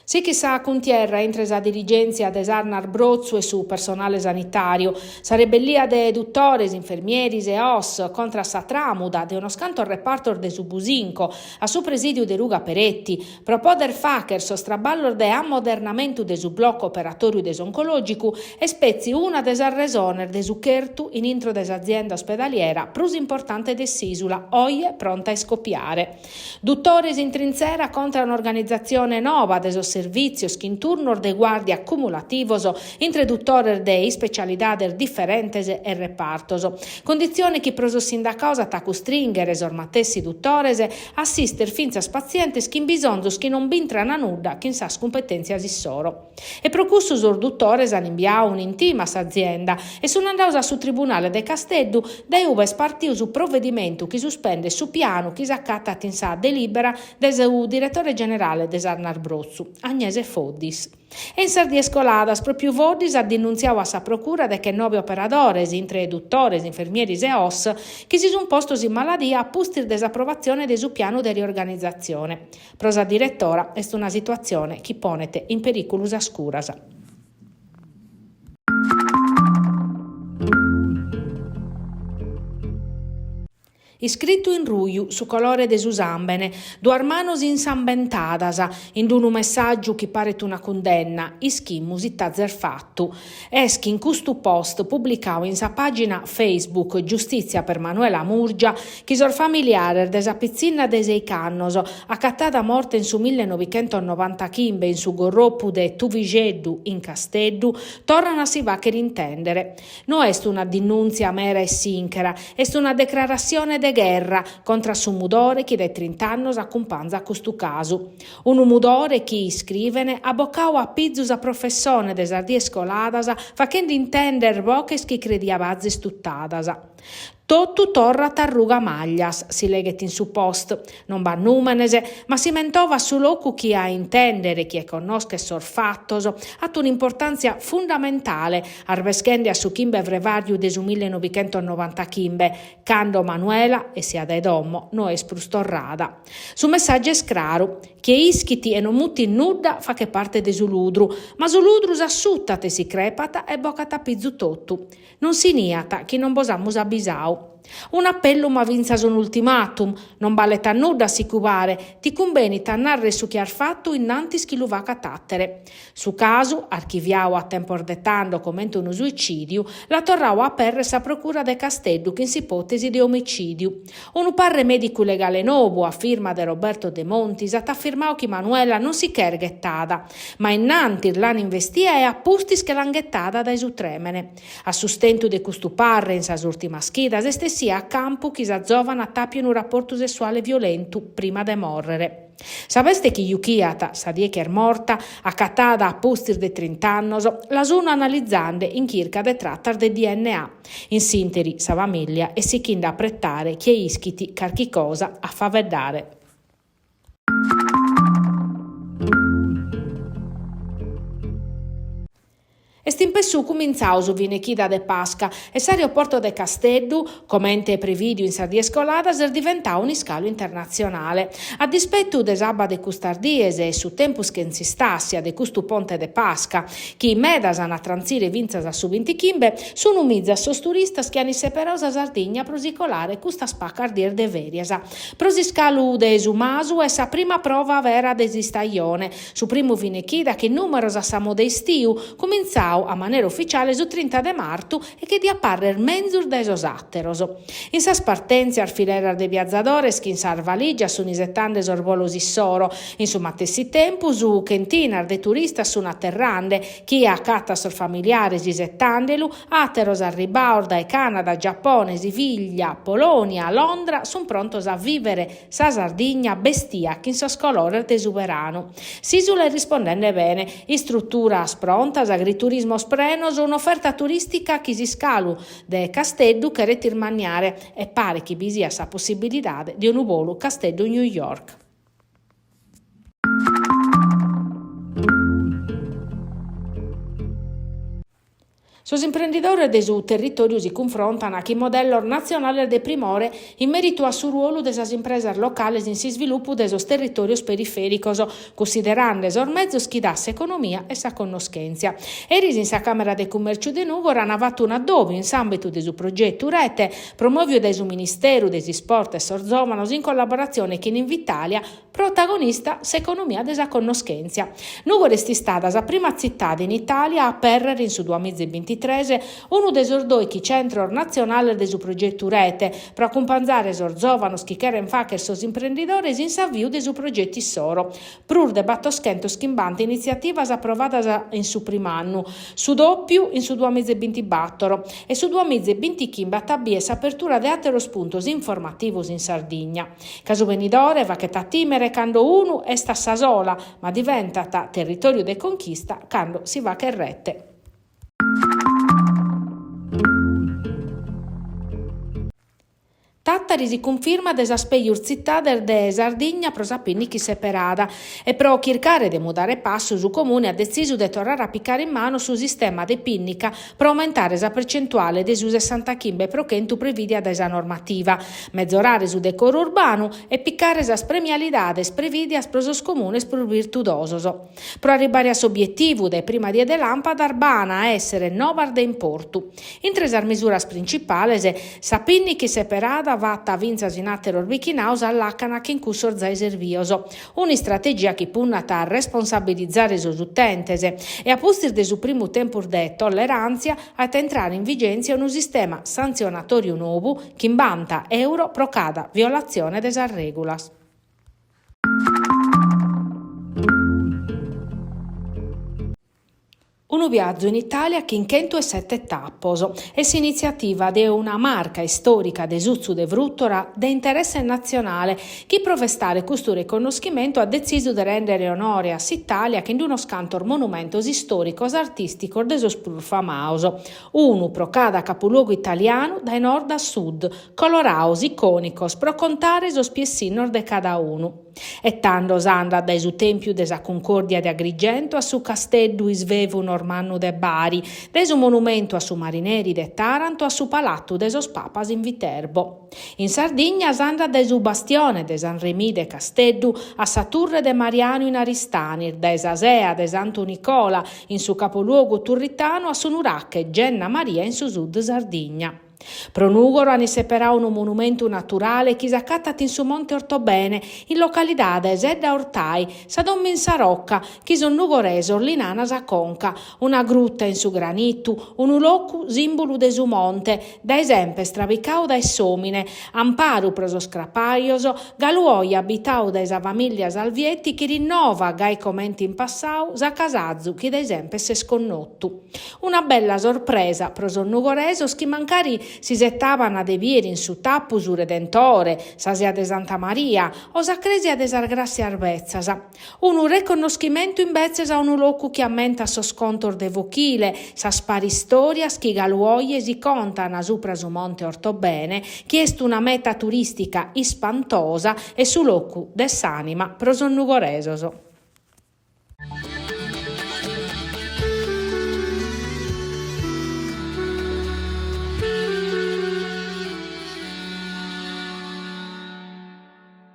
Sichit sa cuntierra intre sa dirigèntzia de s'Arnas Brotzu e su personale sanitàriu. Sa rebellia de dutores, infermieris e OSS contra a sa tràmuda de unos cantos repartos de su Businco a su presìdiu de Ruga Peretti pro poder fàghere sos traballos de ammodernamentu de su blocu operatòriu de s'Oncològicu est petzi una de sas resones de su chertu in intro de s'azienda ospedaliera prus importante de s'ìsula, oje pronta a iscopiare. Dutores in trintzera contra a un'organizatzione noba de sos servìtzios chin turnos de guàrdia cumulativos intre dutores de ispecialidades diferentes e repartos, conditzione chi pro sos sindacaos at a custrìnghere sos matessi dutores a assìstere fintzas patzientes chin bisonzos chi non b'intran nudda chin sas cumpetèntzias issoro. E pro cussu sos dutores an imbiau un'intima a s'azienda e sun andaos a su Tribunale de Casteddu dae ube est partiu su provedimentu chi suspendet su pianu chi s'acatat in sa delìbera de su diretore generale de s'Arnas Brotzu, Agnese Foddis. E in sas dies coladas pròpiu Foddis at dinuntziau a sa Procura dechenobe operadores, intre dutores, infermieris e OSS, chi si sunt postos in maladia a pustis de s'aprovatzione de su pianu de riorganizatzione. Pro sa diretora est una situatzione chi ponet in perìculu sas curas. Iscritu in ruju, su colore de su sàmbene, duas manos insambentadas, in unu messàgiu chi paret una cundenna, ischimus ite azes fatu. Est chin custu post publicadu in sa pàgina Facebook Giustizia per Manuela Murgia chi sos familiares de sa pitzinna de seich'annos, acatada morta in su millenovichentosnovantaghimbe in su gorropu de Tuvixeddu in Casteddu, torran a si fàghere intèndere. No est una dinùntzia mera e sìnchera, est una decrarassione de gherra contra su mudore chi dae trint'annos acumpanzat custu casu. Unu mudore chi, iscriven, at bocau a pizu sa professone de sas dies coladas fachende intender boches chi crediabazes tutadas. Totu torrat a ruga Maglias, si leghet in su post. Non b'at nùmenes, ma si mentovat su locu chi, a intèndere chie connoschet sos fatos, at un'importàntzia fundamentale, arbeschende a su chimbe frevàriu de su millenovichentosnovantaghimbe, cando Manuela, essia dae domo, no est prus torrada. Su messàgiu est craru, chie ischit e non mutit nudda faghet parte de su ludru, ma su ludru s'assutat e si crepat e bocat a pizu totu. Non si niat chi non bos amus abisau. Un'apellu ma fintzas un'ultimatum, non balet a nudda a si cubare, ti cumbenit a narrer su chi as fatu innantis chi lu facat àtere. Su casu, archiviau a tempos de tando comente unu suicìdiu, l'at torrau a aperrer sa Procura de Casteddu chin s'ipòtesi de omicìdiu. Unu parre mèdicu legale nobu, a firma de Roberto Demontis, at afirmau chi Manuela non si ch'est ghetada, ma innantis l'an investia e a pustis che l'an ghetada dae su trèmene. A sustentu de custu parre, in sas ùrtimas chidas est essia a campu chi sa zòvana at àpiu unu raportu sessuale violentu prima de mòrrere. Sa beste chi juchiat, sa die chi est morta, acatada a pustis de trint'annos, la sun analizande in chirca de tratas de DNA. In s'ìnteri sa famìllia est sichinde a apretare chie ischit carchi cosa a faeddare. Est in pessu cumintzau su fine chida de Pasca e s'aeroporto de Casteddu, comente prevìdiu in sas dies coladas, est diventau un'iscalu internatzionale. A dispetu de s'abba de custas dies e su tempus chentza istàsia de custu ponte de Pasca, chi medas an a trantzire fintzas a su bintichimbe, sun mizas sos turistas chi an isseperau sa Sardigna pro si colare custas pacas dies de fèrias. Pro s'iscalu de Su Masu est sa prima prova vera de s'istajone, Su primu fine chida chin nùmeros a sa moda istiu, cumintzau a manera uficiale su trinta de martu e chi diat parrer menzus de sos àteros. In sas partèntzias fileras de viazadores chin sas valìgias sun isetande sos bolos issoro. In su matessi tempus chentinas de turistas sun aterrande, chie acatat sos familiares isetandelu, Àteros arribbaos dae Cànada, Giapone, Siviglia, Polònia, Londra sunt prontos a vìvere sa Sardigna bestia chin sos colores de su beranu. S'ìsula est rispondende bene, istruturas prontas, agriturismos prenos, un'oferta turìstica chi s'iscalu de Casteddu cheret ismanniare e paret chi bi siat sa possibilidade de unu bolu Casteddu-New York. Sos imprendidores de su territòriu si cunfrontan chin modellos natzionales de primore in mèritu a su ruolu de sas impresas locales in s'isvilupu de sos territòrios perifèricos, cunsiderande sos mezos chi dat s'economia e sa connoschèntzia. Eris in sa Càmera de Cummèrciu de Nùgoro an fatu un'addòbiu in s'àmbitu de su progetu Rete, promòviu dae su Ministeru de s'Isport e sos Zòvanos in collaboratzione chin Invitalia, Protagonista s'economia de sa connoschèntzia. Nùgoro est istada sa prima tzitade in Itàlia a apèrrere in su duamiza e bintitres unu de sos dòichi centros natzionales de su progetu Rete pro acumpanzare sos zòvanos chi cherent fàghere sos imprendidores in s'aviu de su progetu issoro. Prus de battoschentochimbanta initziativas aprovadas in su prim'annu, su dòpiu in su duamiza e bintibator e su duamiza e bintichimbe at a bìdere s'apertura de àteros puntos informativos in Sardigna. Ca su benidore faghet a tìmere cando unu est a sa sola, ma diventat territòriu de conchista cando si faghet rete. Tàtari si cunfirmat de sas pejus tzitades de Sardigna pro sa pinnica isseperada e pro chircare de mudare passu su Comune at detzisu de torrare a picare in manos su sistema de pinnica pro aumentare sa percentuale de su sessantachimbe pro chentu prevìdia dae sa normativa, mezorare su decoru urbanu e picare sas premialidades prevìdias pro sos comunes prus virtudosos. Pro arribbare a s'obietivu, dae prima die de làmpadas b'an a èssere novas de importu. Intre sas misuras principales, sa pinnica isseperada fata fintzas in àteros bichinados a làcana chin cussos zai servios, Un'istrategia chi punnat a responsabilizare sos utentes e a pustis de su primu tempus de tolleràntzia at a intrare in vigèntzia unu sistema santzionatòriu nou, chimbanta euro pro cada violatzione de sas règulas. Unu viazu in Itàlia chin chentuesete tapos est s'initziativa de una marca istòrica de sutzu de frùtora de interesse natzionale chi pro festare custu reconnoschimentu at detzisu de rèndere onore a s'Itàlia chin unos cantos monumentos istòricos artìsticos de sos prus famados, unu pro cada capuluogu italianu dae nord a sud, colorados icònicos pro contare sos piessinnos de cada unu. E tando s'andat dae su Tèmpiu de sa Cuncòrdia de Agrigento a su Casteddu Isvevu Normannu de Bari, dae su Monumentu a su Marineri de Taranto a su Palatu de sos Papas in Viterbo. In Sardigna s'andat dae su Bastione de San Remy de Casteddu a sa Turre de Marianu in Aristanis, dae sa Sea de Santu Nicola in su capoluogu turritanu a su Nurache Genna Maria in su Sud Sardigna. Pro Nùgoro an isseperadu unu monumentu naturale chi s'acatat in su Monte Ortobene, in localidade Sedda Ortai, sa domo in sa roca, chi sos nugoresos li nana sa conca, una gruta in su granitu, unu locu sìmbulu de su monte, dae semper trabicadu dae s'òmine, amparu pro sos crapajos, galu oje abitadu dae sa famìllia Salvietti chi rinnovat, gai comente in passadu, s'acasazu chi dae semper s'est connotu. Una bella sorpresa pro sos nugoresos chi mancari s'isetaban de bier in su tapu su Redentore, sa Sea de Santa Maria o sa Crèsia de sas Gràssias Betzas. Unu reconnoschimentu imbetzes a unu locu chi ammentat sos contos de fochile, sas paristòrias chi galu oje si contan supra su Monte Ortobene, chi est una meta turìstica ispantosa e su locu de s'ànima pro sos nugoresos.